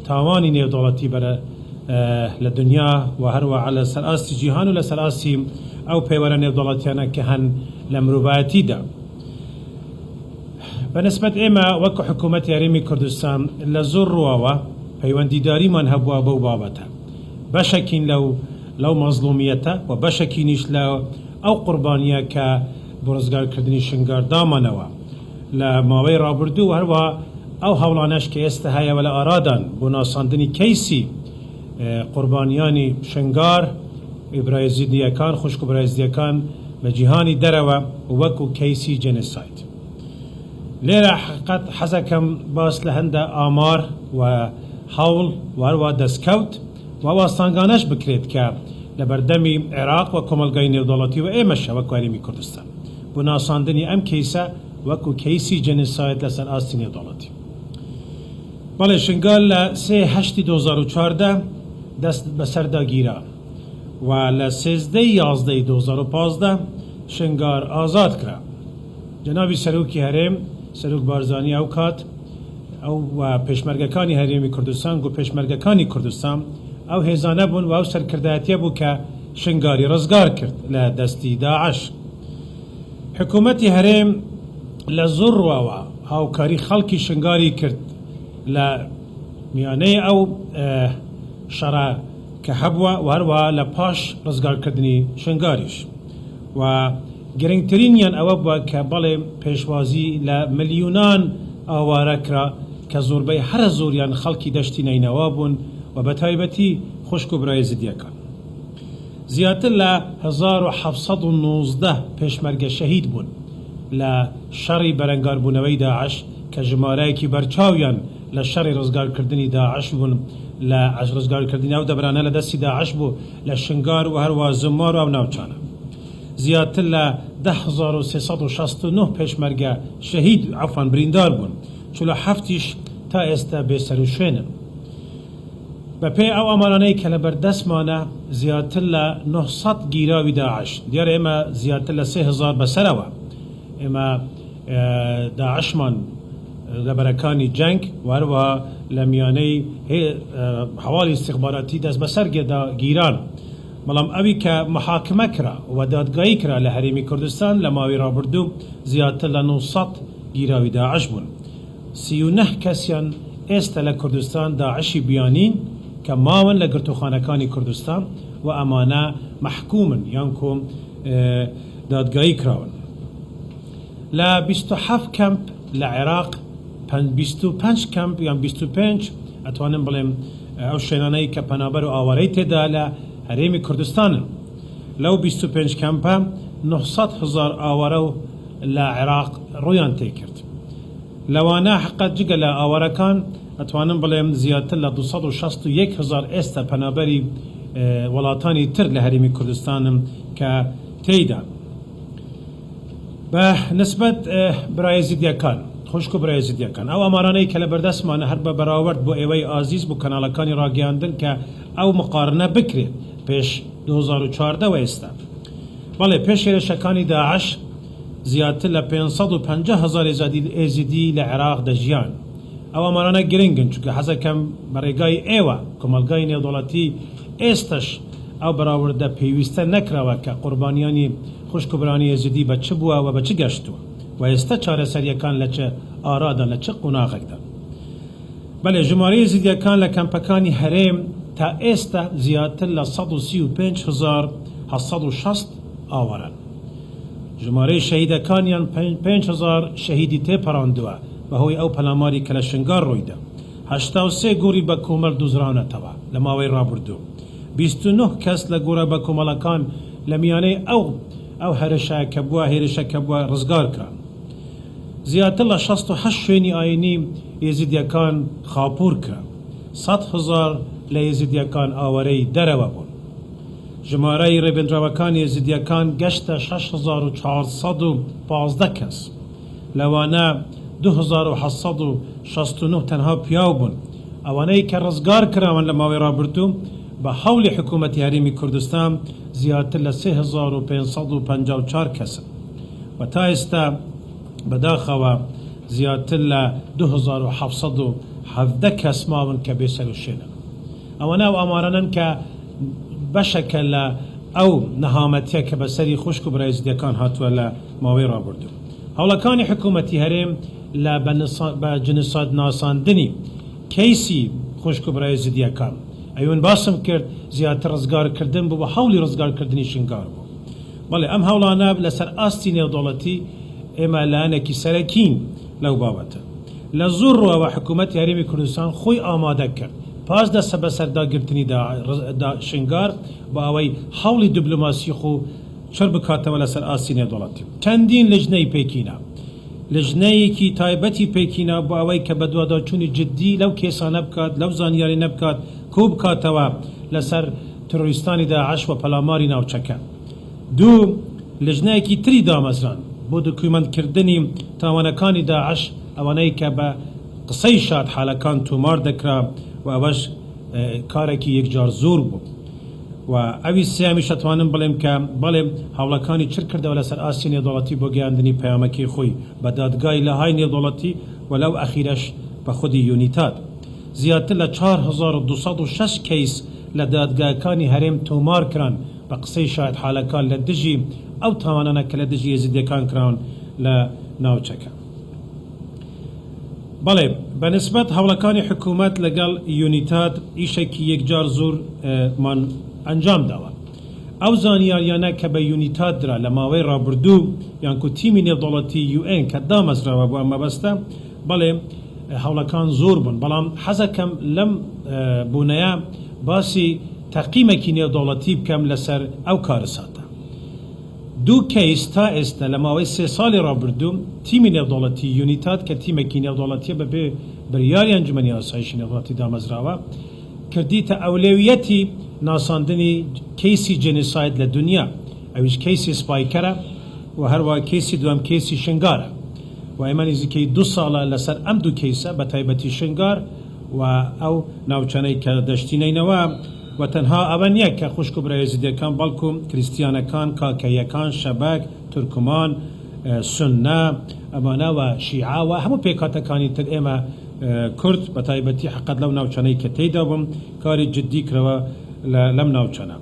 تاوانی نێودەوڵەتی بەرە لە دنیا و هەروەها لەسەر ئاستی جیهان و لەسەر ئاستی ئەو پێوەرە نێودەوڵەتیانە کە هەن لە مرۆڤایەتیدا. بە نسبەت ئێمە وەکو حکوومەتی هەرێمی کوردستان لە زۆر ڕووەوە پەیوەندیداریمان هەبووە بەو بابەتە. بەشەکین لەو لەو مەزڵومیەتە و بەشەکینیش لە ئەو قوربانییە کە بۆ ڕزگارکردنی شنگار دامانەوە لە ماوەی ڕابردوو و هەروەها ئەو هەوڵانەش کە ئێستا هەیە و لە ئارادان بۆ ناساندنی کەیسی قوربانیانی شنگار برا ئێزیدییەکان، خوشک و برا ئێزدییەکان بە جیهانی دەرەوە وەکو کەیسی جێنۆساید. لێرە حەقیقەت حەزەکەم باس لە هەندە ئامار و هەوڵ و هەروەها دەستکەوت و ئەو ئاستانگانەش بکرێت کە لە بەردەمی عێراق و کۆمەڵگای نێودەوڵەتی و ئێمەشە وەکو هەرێمی کوردستان بۆ ناساندنی ئەم کەیسە وەکو کەیسی جێنۆساید لەسەر ئاستی نێودەوڵەتی. بەڵێ شنگال لە سێ هەشتی 2014 دەست بەسەردا گیرا و لە 13 ی 11 ی 2015 شنگار ئازاد کرا. جەنابی سەرۆکی هەرێم، سەرۆک بارزانی ئەو کات، ئەو و پێشمەرگەکانی هەرێمی کوردستان گو پێشمەرگەکانی کوردستان ئەو هێزانە بوون و ئەو سەرکردایەتیە بوو کە شنگاری ڕزگار کرد لە دەستی داعش. حکوومەتی هەرێم لە زۆر ڕووەوە هاوکاری خەڵکی شنگاری کرد لە میانەی ئەو شەڕە کە هەبووە و هەروەها لە پاش ڕزگارکردنی شنگاریش و گرنگترینیان ئەوە بووە کە بەڵێ پێشوازی لە ملیونان ئاوارە کرا کە زۆربەی هەرە زۆریان خەڵکی دەشتی نەینەوا بوون و بەتایبەتی خوشک و برا ئێزیدییەکان. زیاتر لە 1719 پێشمەرگە شەهید بوون لە شەڕی بەرەنگاربوونەوەی داعش کە ژمارەیەکی بەرچاویان لە شەڕی ڕزگارکردنی داعش بوون لە ڕزگارکردنی ئەو دەڤەرانە لە دەستی داعش بوو لە شنگار و هەروەها زومار و ئەو ناوچانە. زیاتر لە 10,369 پێشمەرگە شەهید عەفوەن بریندار بوون، 47 یش تا ئێستە بێسەروشوێنن. بەپێی ئەو ئامارانەی کە لەبەردەستمانە زیاتر لە 900 گیراوی داعش، دیارە ئێمە زیاتر لە 3000 بەسەرەوە ئێمە داعشمان لە بەرەکانی جەنگ و هەروەها لە میانەی هەواڵی ئیستیخباراتی دەستبەسەر گیران، بەڵام ئەوی کە محاکمە کرا و دادگایی کرا لە هەرێمی کوردستان لە ماوەی ڕابردوو زیاتر لە 900 گیراوی داعش بوون. 39 کەسیان ئێستە لە کوردستان داعشی بیانین کە ماون لە گرتووخانەکانی کوردستان و ئەمانە مەحکومن یانکۆ دادگایی کراون. لە 27 کەمپ لە عێراق 25 کەمپ یان 25 ئەتوانم بڵێم ئەو شوێنانەی کە پەنابەر و ئاوارەی تێدا لە هەرێمی کوردستانن لەو 25 کەمپە 900 هەزار ئاوارە و لە عێراق ڕوویان تێکرد. لەوانە حەقە جگە لە ئاوارەکان ئەتوانم بڵێم زیاتر لە 261 هەزار ئێستا پەنابەری وڵاتانی تر لە هەرێمی کوردستانن کە تێیدا بە نسبەت برا ئێزیدیەکان، خوشک و برا ئێزیدیەکان، ئەو ئامارانەی کە لە بەردەستمانە هەر بە بەراورد بۆ ئێوەی ئازیز بۆ کەناڵەکانی ڕاگەیاندن کە ئەو مقارنە بکرێت پێش 2014 و ئێستا. بەڵێ پێش هێرشەکانی داعش زیاتر لە 550 هەزار ئێزیدی لە عێراق دەژیان. ئەو ئامارانە گرنگن چونکە حەزەکەم بە ڕێگای ئێوە کۆمەڵگای نێودەوڵەتی ئێستەش ئەو بەراوردە پێویستە نەکراوە کە قوربانیانی خوشک و برانی ئێزیدی بە چ بووە و بە چ گەشتووە و ئێستە چارەسەرییەکان لە چ ئارادان لە چ قۆناغێکدان. بەلێ ژمارەی ئێزیدییەکان لە کەمپەکانی هەرێم تا ئێستە زیاتر لە 135,860 ئاوارەن. ژمارەی شەهیدەکانیان 5000 شەهیدی تێپەڕاندووە بەهۆی ئەو پەلاماری کە لە شنگار ڕوویدا. 83 گۆڕی بەکۆمەڵ دۆزراونەتەوە لە ماوەی ڕابردوو. 29 کەس لە گۆڕە بەکۆمەڵەکان لە میانەی ئەو ئەو هەرشە کە بووە هێرشە کە بووە ڕزگار کران. زیاتر لە 68 شوێنی ئاینی ئێزیدیەکان خاپوور کرا. 100 هەزار لە ئێزیدیەکان ئاوارەی دەرەوە بوون. ژمارەی ڕێبێنراوەکانی ئێزیدیەکان گەشتە 6415 کەس. لەوانە 2769 تەنها پیاو بوون. ئەوانەی کە ڕزگار کراون لە ماوەی ڕابردوو بە هەوڵی حکوومەتی هەرێمی کوردستان زیاتر لە 3554 کەسن و تا ئێستا بەداخەوە زیاتر لە 2778 17 کەس ماون کە بێسەروشوێنن. ئەوانە ئەو ئامارانەن کە بەشەکە لە ئەو نەهامەتیە کە بەسەری خوشک و برا ئێزیدیەکان هاتووە لە ماوەی ڕابردوو. هەوڵەکانی حکوومەتی هەرێم لە بە جنساید ناساندنی کەیسی خوشک و برا ئێزیدیەکان، ئەوی من باسم کرد زیاتر ڕزگارکردن بوو و هەوڵی ڕزگارکردنی شنگار بوو. بەڵێ ئەم هەوڵانە لەسەر ئاستی نێودەوڵەتی ئێمە لایەنێکی سەرەکین لەو بابەتە. لە زۆر ڕووەوە حکوومەتی هەرێمی کوردستان خۆی ئامادە کرد پاش دەستبەسەرداگرتنی شنگار بۆ ئەوەی هەوڵی دیبلۆماسی خۆ چڕ بکاتەوە لەسەر ئاستی نێودەوڵەتی. چەندین لجنەی پێکهینا. لجنەیەکی تایبەتی پێکهینا بۆ ئەوەی کە بەدواداچوونی جدی لەو کێسانە بکات، لەو زانیاریانە بکات، کۆبکاتەوە لەسەر ترۆریستانی داعش و پەلاماری ناوچەکە. دوو، لیژنەیەکی تری دامەزراند بۆ دۆکیومەنت کردنی تاوانەکانی داعش، ئەوانەی کە بە قسەی شاهدحالەکان تۆمار دەکرا و ئەوەش کارێکی یەکجار زۆر بوو. و ئەوی سێیەمیش ئەتوانم بڵێم کە بەڵێ هەوڵەکانی چر کردەوە لەسەر ئاستی نێودەوڵەتی بۆ گەیاندنی پەیامەکەی خۆی بە دادگای لاهای نێودەوڵەتی و لەو ئەخیرەش بە خودی یونیتاد. زیاتر لە 4206 کەیس لە دادگاکانی هەرێم تۆمار کران بە قسەی شایەتحالەکان لە دژی ئەو تاوانانە کە لە دژی ئێزیدیەکان کراون لە ناوچەکە. بەڵێ بە نسبەت هەوڵەکانی حکوومەت لەگەڵ یونیتاد ئیشێکی یەکجار زۆر مان ئەنجام داوە. ئەو زانیاریانە کە بە یونیتاد درا لە ماوەی ڕابردوو یانکو تیمی نێودەوڵەتی یو ئێن کە دامەزراوە بۆ ئەم مەبەستە بەڵێ هەوڵەکان زۆر بوون بەڵام حەزەکەم لەم بۆنەیە باسی تەقیمێکی نێودەوڵەتی بکەم لەسەر ئەو کارەساتە. دوو کەیس تا ئێستە لە ماوەی سێ ساڵی ڕابردوو تیمی نێودەوڵەتی یونیتاد کە تیمێکی نێودەوڵەتیە بە بێ بریاری ئەنجومەنی ئاسایشی نێودەوڵەتی دامەزراوە کردیتە ئەولەویەتی ناساندنی کەیسی جێنیساید لە دونیا ئەویش کەیسی سپایکەرە و هەروەها کەیسی دووەم کەیسی شنگارە و ئێمە نزیکەی دوو ساڵە لەسەر ئەم دوو کەیسە بە تایبەتی شنگار و ئەو ناوچانەی کە دەشتی نەینەوا و تەنها ئەوە نییە کە خوشک و برا ئێزیدیەکان بەڵکو کریستیانەکان، کاکەییەکان، شەبەک، تورکمان، سوننە، ئەمانە و شیعە و هەموو پێکهاتەکانی تر ئێمە کورد بە تایبەتی حەقەت لەو ناوچانەی کە تێیدا بووم کاری جدی کراوە لەم ناوچانە.